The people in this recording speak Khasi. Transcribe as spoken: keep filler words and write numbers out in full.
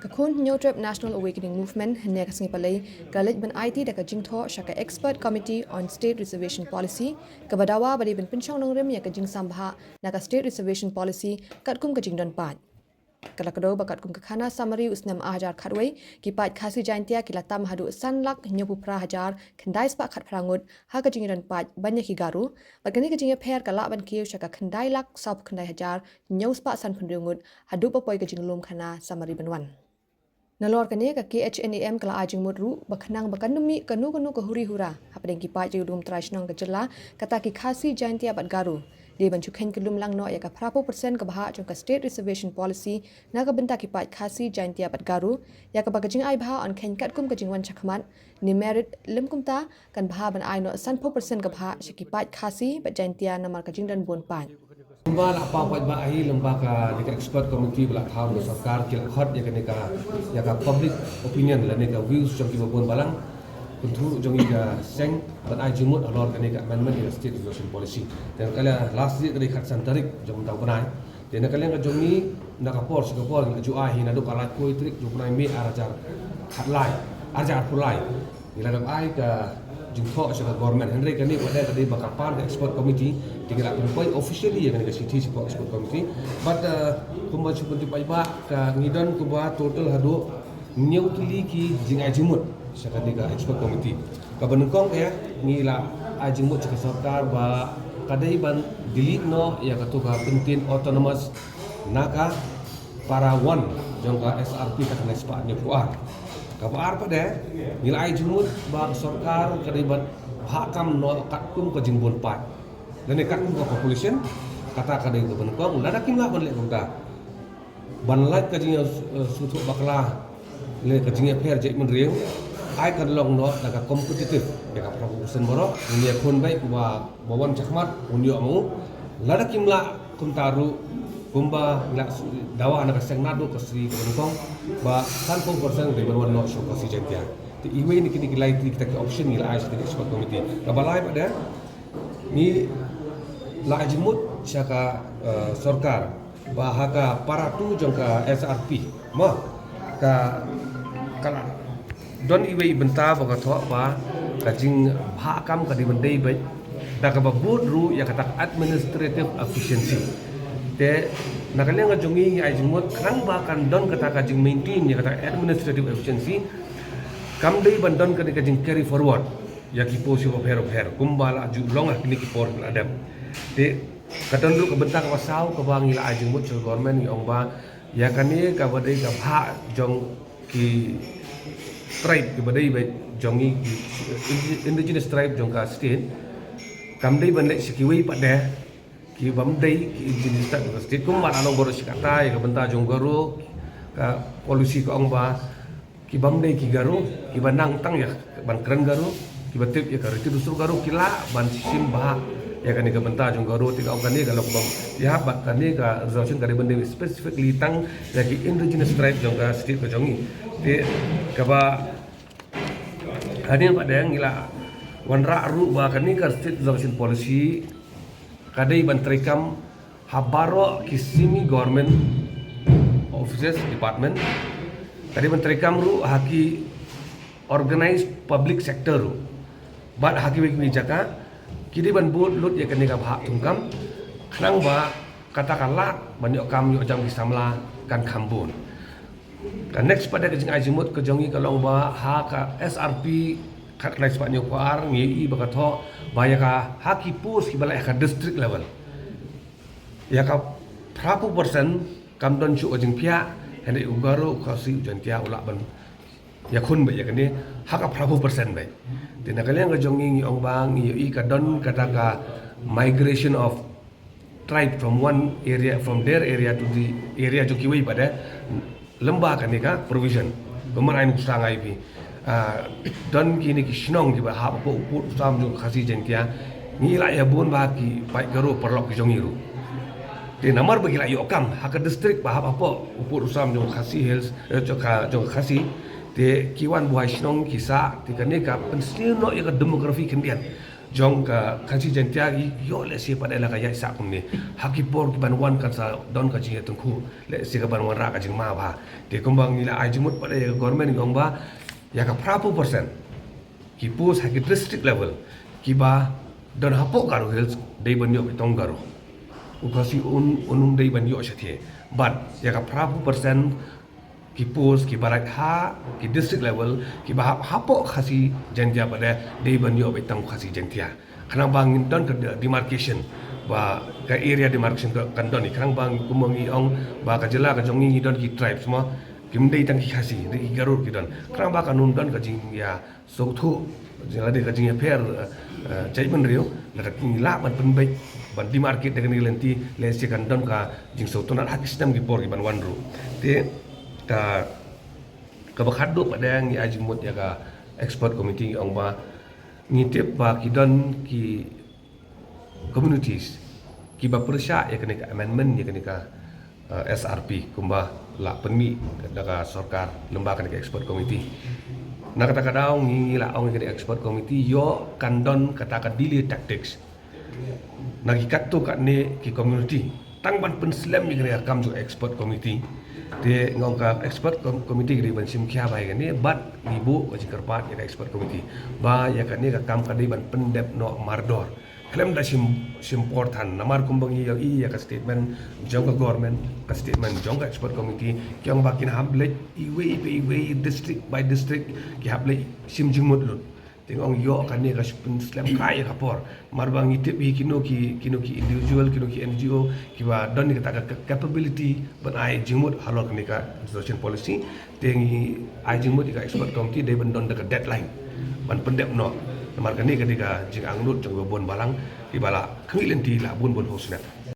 Ka Khun Hynñiewtrep National Awakening Movement hynne ka sngi Palei ka la leit ban aiti da ka jingthoh sha ka Expert Committee on State Reservation Policy kaba dawa ba dei ban pynshong nongrim ïa ka jingsam bhah na ka State Reservation Policy katkum ka jingdon paid. Ka la kdew ba katkum ka khana samari u snem ar hajar khatwei, ki paid Khasi Jaintia ki la tam haduh san lak hynñiewphew phra hajar khyndai spah khatphra ngut ha ka jingdon paid ban ïa ki Garo, bad kane ka jingïapher ka lah ban kiew sha ka khyndai lak sawphew khyndai hajar hynñiew spah sanphew hynriew ngut haduh ba poi ka jinglum khana samari ban wan. Nalor kane, ka K H N A M ka la ai jingmut ruh ba khnang ba kan ym mih kano kano ka huri hura hapdeng ki paid riewlum trai shnong ka jylla, kata ki Khasi Jaintia bad Garo, dei ban shu kheiñ kyllum lang noh ïa ka phraphew percent ka bhah jong ka State Reservation Policy na ka bynta ki paid Khasi Jaintia bad Garo, ïa kaba ka jingai bhah yn kheiñ katkum ka jingwan shakhmat ne merit, lym kumta kan bha ban ai noh sanphew percent ka bhah sha ki paid Khasi bad Jaintia namar ka jingdon bun paid. Kumba la paw paidbah hi, lem bad kane ka expert committee ba la thaw da ka sorkar, ki la khot ïa kane ka, ïa ka public opinion lane ka views jong kiba bun balang, kyntu jong ngi ka seng, ban ai jingmut halor kane ka amendment ïa ka State Reservation Policy. Te na ka liang last year ka dei khatsan tarik jong mynta u bnai. Te na ka liang ka jong ngi, na ka por sha ka por ngi la ju ai hi naduh ka laiphew tarik jong u bnai May ar hajar khatlai, ar hajar arphew lai. Ngi la dep ai ka jingthoh sha ka government, hynrei kane pat ka dei ba ka pan ka expert committee, te ngi la pynpoi officially ïa kane ka shithi shapoh expert committee. But, uh, kumba shu pynpaw paidbah, ka ngi don kumba total haduh hynñiew tylli ki jingai jingmut sha kane ka expert committee. Kaba nyngkong, eh, ngi la ai jingmut sha ka sorkar ba ka dei ban delete noh ïa kato ka kyntien autonomous na ka para one jong ka S R P khatkhyndai spah hynñiewphew ar. Kaba ar pat, eh, ngi la ai jingmut ba ka sorkar ka dei ban bhah kam noh katkum ka jingbun paid lane katkum ka population. Kata ka dei kaba nyngkong, lada kim lah ban leh kumta, ban lait ka jing, eh, sngewthuh bakla lane ka jingïapher jaitbynriew, ai kan long noh da ka competitive, da ka phraphew percent baroh, ngi ïakhun beit kumba ba wan shakhmat un ïoh ma u. Lada kim lah kumta ruh, kumba ngi la dawa na ka seng naduh ka sngi kaba nyngkong, ba sanphew percent dei ban wan noh sha ka Khasi Jaintia. Te iwei na kine ki lai tylli kita ki option ngi la ai sha ka expert committee. Kaba lai pat, eh, ngi la ai jingmut sha ka, eh, sorkar ba ha ka para two jong ka S R P, ma, ka, ka la don iwei i bynta ba ka thoh ba ka jingbhah kam ka dei ban dei beit da kaba bud ruh ïa kata ka administrative efficiency. Te na ka liang ka jong ngi, ngi ai jingmut khnang ba kan don kata ka jingmaintain ïa kata ka administrative efficiency, kam dei ban don kane ka jing carry forward ïa ki post kiba pher bapher kumba la ju long ha kine ki por kiba la dep. Te ka don ruh ka bynta kaba saw kaba ngi la ai jingmut sha ka government, ngi ong ba ïa kane kaba dei ka bhah jong ki tribe kiba dei beit jong ngi, ki indigenous tribe jong ka state, kam dei ban leit sha kiwei pat de kibym dei ki indigenous tribe jong ka state. Kumba la long baroh shi katta ïa ka bynta jong Garo, ka policy ka ong ba kibym dei ki Garo, kiba nang tang ïa ban kren Garo, kiba tip ïa ka riti dustur Garo, ki lah ban shim bha ïa kane ka bynta jong Garo. Te ka ong kane ka long kaba ïa, bad kane ka reservation ka dei ban dei specifically tang ïa ki indigenous tribe jong ka state ka jong ngi. Te kaba hadien pat de ngi la wanrah ruh ba kane ka State Reservation Policy ka dei ban treikam ha baroh ki semi government offices, department. Ka dei ban treikam ruh ha ki organized public sector ruh, bad ha kiwei kiwei jaka ki dei ban bud lut ïa kane ka bhah thungkam, khnang ba kata ka lad ban ïoh kam ïoh jam ki samla kan kham bun. Ka next pat de ka jingai jingmut ka jong ngi ka long ba ha ka S R P khatkhyndai spah hynñiewphew ar ngi ïohi ba ka thoh ba ïa ka ha ki post kiba la ha ka district level, ïa ka phraphew percent kam don shuh ka jingphiah, hynrei u Garo, u Khasi, u Jaintia u lah ban ïakhun beit ïa kane ha ka phraphew percent beit. Te na ka liang ka jong ngi, ngi ong ba ngi ïohi ka don kata ka migration of tribe from one area, from their area to the area jong kiwei pat de, lem bad kane ka provision. Kumba ngan ai nuksa nga ïa phi, ah, don kine ki shnong kiba hap hapoh u pud u sam jong Khasi Jaintia, ngi lah ïa bun bha ki paid Garo paralok ki jong ngi ruh. Te namar ba ki lah ïoh kam ha ka district ba hap hapoh u pud u sam jong Khasi Hills, eh, jong ka, jong Khasi, te ki wan buhai shnong ki sah, te kane ka pynsniew noh ïa ka demography khyndiat. jong ka Khasi Jaintia, ïoh lehse pat la ka ïaid sah kumne. Ha ki por ki ban wan kan sa don ka jingïatyngkhuh, lehse ka ban wanrah ka jingma bha. Te kumba ngi la ai jingmut pat ïa ka government, ngi ong ba ïa ka phra phew percent ki post ha ki district level kiba don hapoh Garo Hills dei ban ïoh beit tang Garo. U Khasi un, un ym dei ban ïoh shathie. Bad ïa ka phra phew percent ki post kiba lait ha ki district level kiba hap hapoh Khasi Jaintia pat dei ban ïoh beit tang Khasi Jaintia. Khnang ba ngin don ka demarcation, ba ka area demarcation kan don, khnang ba kumba ngi ong ba ka jylla ka jong ngi ngi don ki tribes mo, kim dei tang ki Khasi, dei ki Garo ki don. Khnang ba kan ym don ka jingïa sngewthuh, lada ka jingïapher, eh, eh, jaitbynriew, lada ngi lah ban pynbeit, ban demarcate da kane ka lynti, lehse kan don ka jingsngewtynnat ha ki snem ki por ki ban wan ruh. Te ka, kaba khatduh pat ngi ai jingmut ïa ka expert committee, ngi ong ba ngi tip ba ki don ki communities kiba pyrshah ïa kane ka amendment, ïa kane ka, eh, S R P, kumba la pynmih da ka sorkar lyngba kane ka expert committee. Na kata ka daw ngi, ngi la ong ïa kane ka expert committee ïoh kan don kata ka delay tactics na ki katto katne ki community, tang ban pynslem ïa kane ka kam jong ka expert committee. Te ngi ong ka expert com-, committee ka dei ban shim khia bha ïa kane, bad ngi buh ka jingkyrpad ïa ka expert committee ba ïa kane ka kam ka dei ban pyndep noh mardor khlem da shim, shim por than. Namar kumba ngi ïohi ïa ka statement jong ka government, ka statement jong ka expert committee, ki ong ba kin hap leit iwei pa iwei, district by district, ki hap leit shim jingmut lut. Te ngi ong ïoh kane ka pynslem kai ïa ka por. Namar ba ngi tip hi kino ki, kino ki individual, kino ki N G O kiba don ïa kata ka capability ban ai jingmut halor kane ka reservation policy. Te ngi ai jingmut ïa ka expert committee dei ban don da ka deadline ban pyndep noh. Namar kane ka dei ka jingangnud jong kiba bun balang, kiba la khmih lynti la bun bun phew snem.